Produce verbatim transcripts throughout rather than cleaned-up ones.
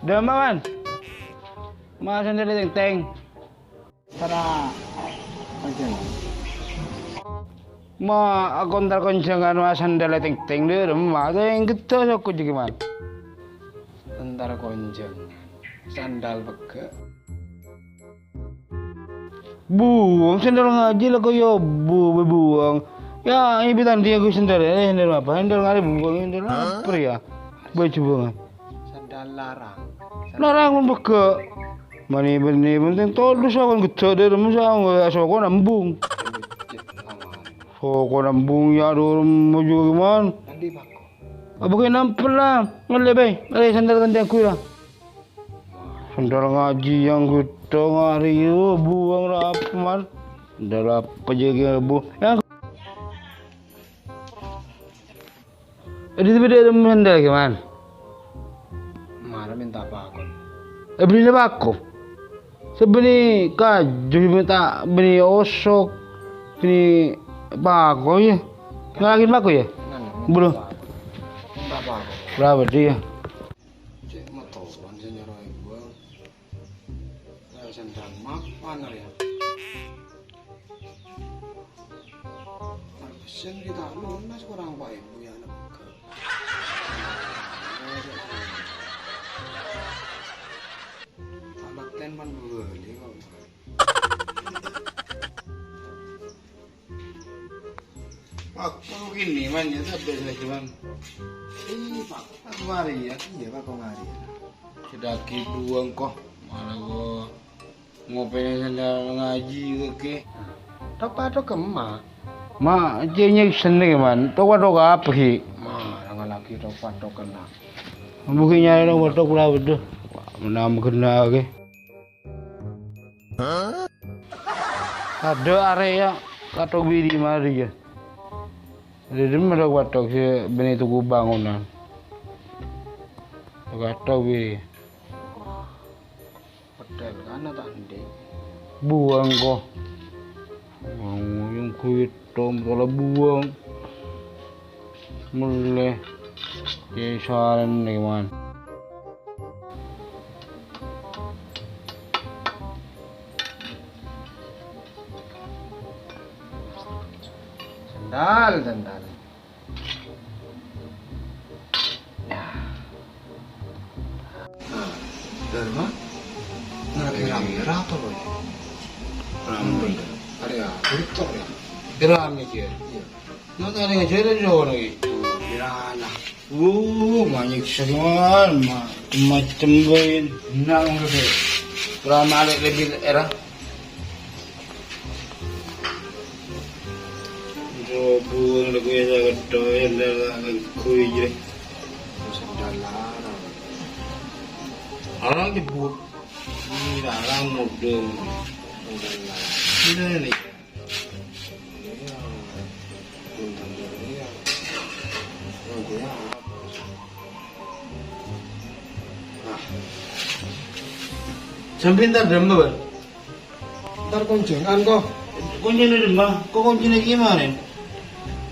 Dâ'emma, Man? Ma' sandal tèngtèng. Tara konjhângan. Ma' kontar konjhângan ma' sandal tèngtèng dâ'emma. Tèng ghetto soko jâgâ, Man. Entar konjhângan. Sandal pegghâ'. Buwâng sandal ngajhi la kaya bu-, buwâng. Ya, ini tandingan gue sandal. Eh, sandal apa? Sandal ngare buwâng, sandal apa ya? Baju buwâng. Sandal larang. Larang pun pegghâ'. Mani bânnè penting todus awan ghetto dâ'emma soko nambung. Soko nambung ya dâ'emma baju gimana? Tandhi pako. Apa kaya nampel la? Ngallè bhâi. Ngallè sandal tandingan gue la. Sandal ngajhi yang ghetto ngari, oh, buwâng ra apa, Man? Sandal apa jâgâ bu-, yang È, dhi-, dhi-, dhi-, sandal ghi, Man? Mara mènta pako. È, bânnè pako. Sè bânnè kaju, mènta bânnè osok, bânnè pako, ya. Ngalakin pako, ya? Nganu, Bro. Mènta pako. Berapa dia? Cè' motoran sè nyoro ibu. Lah, sandal mapan, ya. Pesen kita lunas kurang, Pak, Ibu, ya, anak. Anak ten man beli, Pak. Waktu gini, Man, ya, tak biasa, cuman. Ini, Pak. Aku hari, ya. Iya, Pak, kok hari, ya. Sedaki buang, kok. Malah, kok. Ngopèna sandal ngajhi kèkè. Tok-patok kemma. Ma', cè' nyèksèna, Man. Tok-patok apa, ghi? Ma', rang lagi tok-patok kena. Mungkin nyarè tok-patok pula bedo. Menam kena, ghi. Adâ' arè, ya. Katok biri mari, ya. Dâri dâmma tok-patok sè bânnè toko bangunan. Tok-patok biri. Pedhel kana ta' andi'? Buwâng, ko. Buwâng, yang kuwi tom, kalau buwâng. Mele. Cè' sarèn, Man. Sandal, sandal. Dârma? Ngarep rame, rapa, Boy? Rame. Arè apa? Rame, Jer. Iya. Nang arè Jer, Jer, lagi. Pirana? Wuh, banyak sekali, ma-, macem, Boy. Nang, Boy. Rame, alek, lebih era. Robuwâng la kuwi saketto, ya, la, la, kuwi, jre. Sandal larang. Larang jebut. Ini larang mudeng. Sandal larang. Ini, ini. Iya. Bunten, iya. Robuwâng. Nah. Sampèyan ta' dâmma, Bang? Entar konjhângan, ko. Koncèna dâmma? Ko koncèna gimana?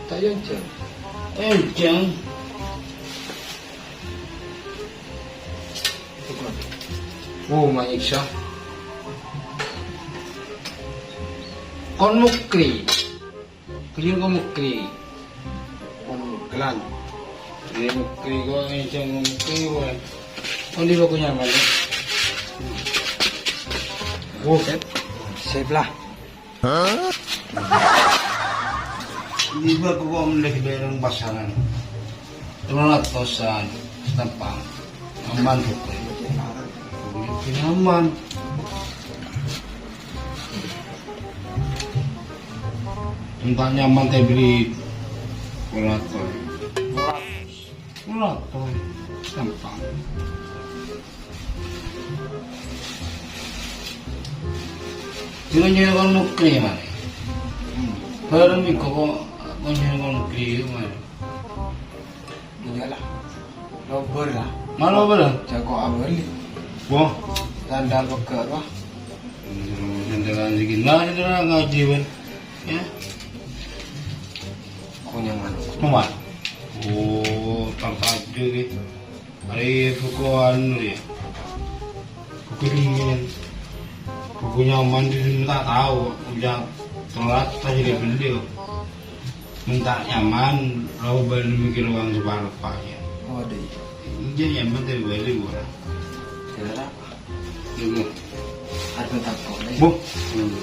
Ta' èonjhâng. Èonjhâng. Oh, manyiksa. Kon mukri. Kènèng ko mukri. Kon muklan. Ini mukri ko, ini jang mukri ko. Kon di bako nyaman, ya? Wo, sip. Sip lah. Ini bako ko mendek daerah pasaran. Telung atosan setempang. Aman, Bos. Aman. Tempat nyaman teh beli. Telung atos. Telung atos. Setempang. Dino nyewa mukri, Mas. Bareng iku kok nyewa mukri, Mas. Iyalah. Lobor lah. Malah apa dah? Jago awali. Wah. Sandal pegghâ', wah. Sandalan iki. Nah, sandalan ngajhi, Wan. Ya. Kunyangan. Cuma. Oh, tang saja iki. Ari buku anu ya. Buku nyaman di sini tak tahu, ujar telat tadi dia beli. Minta nyaman, lalu beli mikir uang separuh pakai. Oh, deh. Ini nyaman tapi beli gua. Kira apa? Ini. Ada takut, deh. Buh,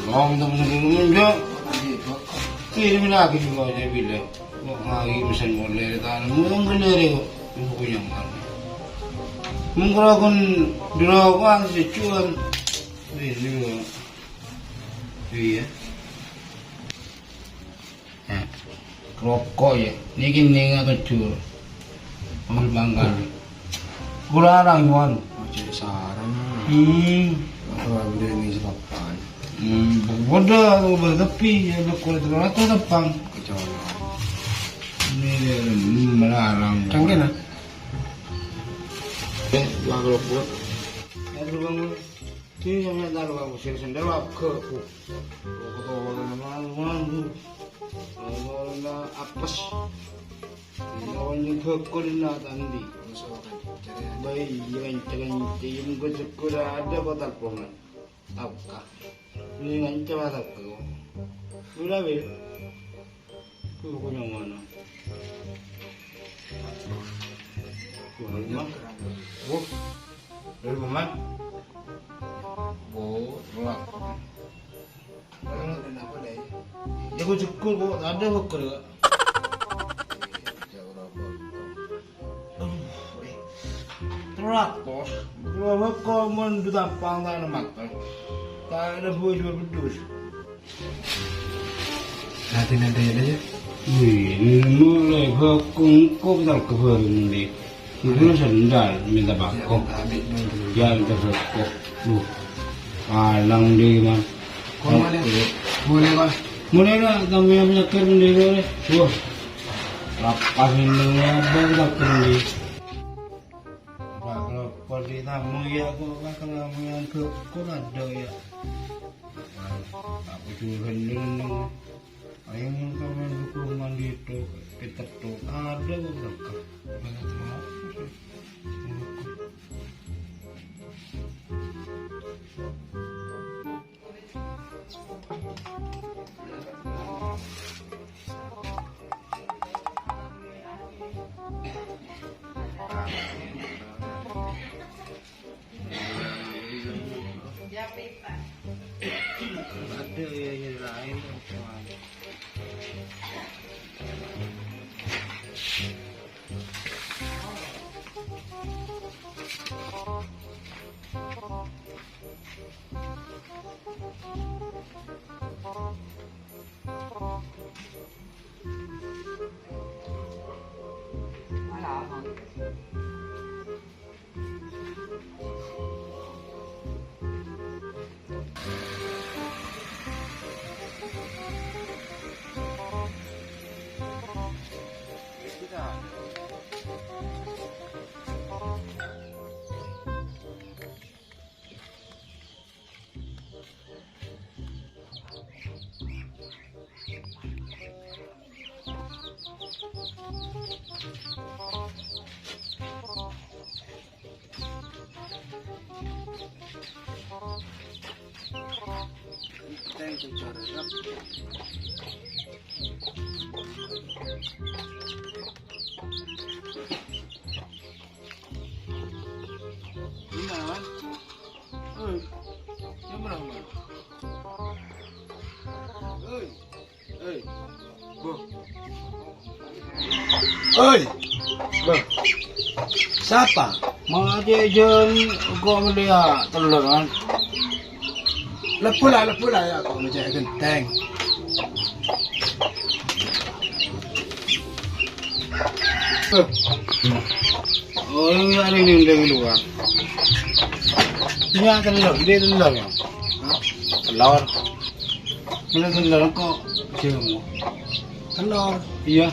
belum teman sebelumnya, enggak. Ada itu. Ini lagi juga saya bilang. Kok lagi pesan mulai dari tanah. Mungkin dari kok. Ini punya mana? Mungkin aku dulu kan sejuan. Ini juga. Iya. Nah, rokok ya. Niki ning kejur. Ambil bangkal. Kurang, Wan. Ojo sarang. Hmm. Aku ambil ini sepapan. Hmm, bodoh, aku bertepi, ya, aku kurang terlalu tepang. Kecolok. Ini dia, hmm, melarang. Cangkir, nah. Eh, dua kelompok. Ya, dulu, Bang. Ini yang tak lupa, sir sendal, aku. Aku tahu, mana, mana, mana. Mana, apes. Lawan yang bakul na tandi. Bai, yang jangan tim ke sekolah ada kota Pongan. Tau kah? Ini ngancam atau kau? Udah, Bil. Tuh, aku yang mana? Tuh, rumah. Wah. Dari rumah. Oh, rumah. Ya, aku syukur kok, ada syukur ya. Aduh, eh. Teratos, kalau kau menduta pangkal mata, tak ada buah jual bedus. Nanti nanti aja. Wih, ini mulai bakung kok tak kebaru nanti. Itu sendal, minta bako. Ya, minta bako. Duh, palang di, man. Kok boleh? Boleh, Mas. Mulai lah, tamu yang nyeker di, boleh. Wah, lapas ini, abang tak pergi. Wah, kalau pergi tamu ya, aku bakal tamu yang ke, kok ada ya? Aku curhat dulu. Ayo, mun sampeyan hukuman itu, kita tuh ada kok berkah. Banyak terima kasih. Ada ya, yang lain. Gimana, Man? Oi, jam berapa, Man? Oi, oi, Bo. Oi, Bo. Sapa? Mau aja jam kok melihat telur, Man. Lebu la, lebu la, ya, kok ngejek genteng. Eh. Oh, ini ada yang di luar. Ini telur, ini telur ya? Hah? Telur. Ini telur kok jam. Telur? Iya.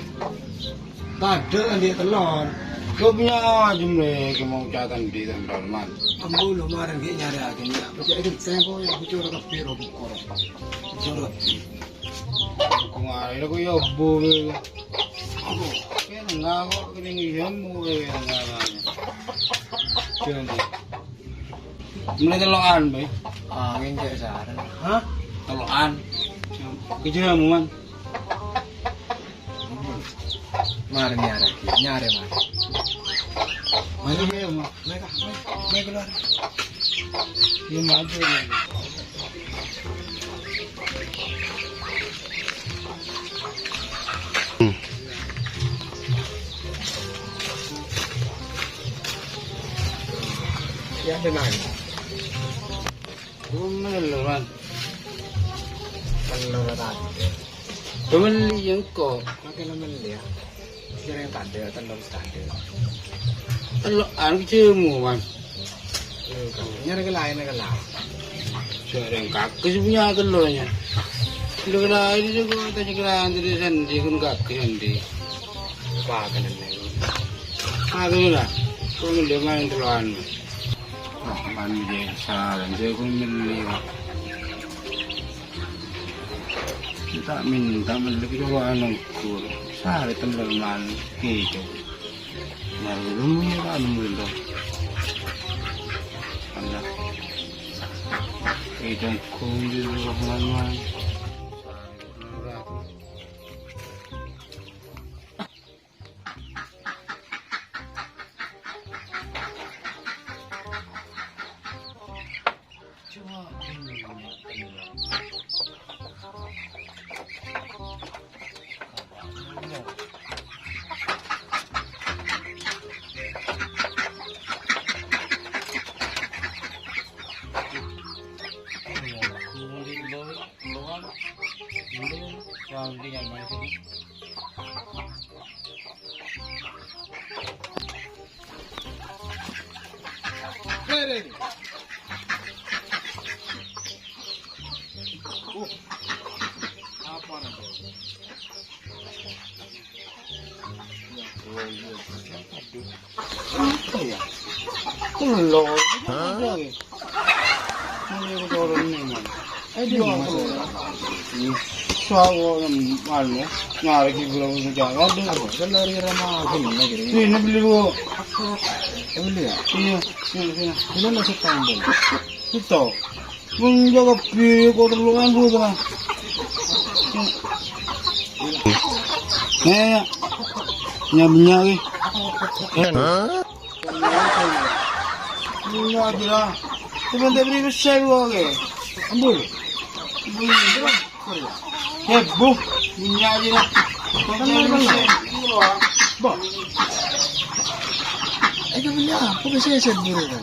Tadâ' andi' telor. Lo punya aja mereka mau catan di telor, Man. Ambu lo marèn ghi' nyarèaghi, ya. Pecèk genteng kok, ya, bocor kabbhi, ro, bokor. Bocor kabbhi. Kok marèn kok ya, bu, ya. Aduh, kena nggak kok, kena ngihem, bu, ya, nggak, nggak. Jangan. Mèlè tello'an, Bè. Angèn cè' sareng. Hah? Tello'an. Kejam, Man. Mari nyarè, nyarè, mari. Mari, mari, mari, mari, mari keluar. Iya, maju, maju. Hmm. Ya, tenang. Ghun mellè, Man. Tello' tadâ'. Ghun mellè engko'. Makè la mellè, ya. Sèrèng tadâ', tello' tadâ'. Tello'an kejemu, Man. Engko'. Nyarè kè laèn kè la. Sèrèng kakè sè punya tello'na. Tello' kè laèn sè kok tanya kè laèn tadi sandi, ghun kakè sandi. Apa kènè'? Aku la. Ghun mellè, Man, tello'an. Wah, man, jâ' sareng, jâ' ghun mellè, wah. Ta' mènta mellè, kèya wah nongghur. Sarè tembel man, kèya. Nah, belum ya, ta' nemu to. Allah. Kèya ghun di Rahman, man. Apa ya? Tello'. Hah? Ini aku turun nih, Man. Eh, dia apa? Sawo, anu, nyarè hiburan untuk jalan deh. Apa? Kan dari rumah aku nih, lagi. Ini beli, Bu. Eh, beli ya? Iya, sini, sini. Ini masih tambah. Itu. Menjaga beli kok terlalu anggu, Bang. Ya, ya. Nya-, nya ki. Hah? Bunga aja lah. Cuma tak beri besar gua ke. Ambul. Bunga aja lah. Heboh. Bunga aja lah. Tenang, tenang. Bah. Eh, tapi ya, aku bisa saya sendiri kan.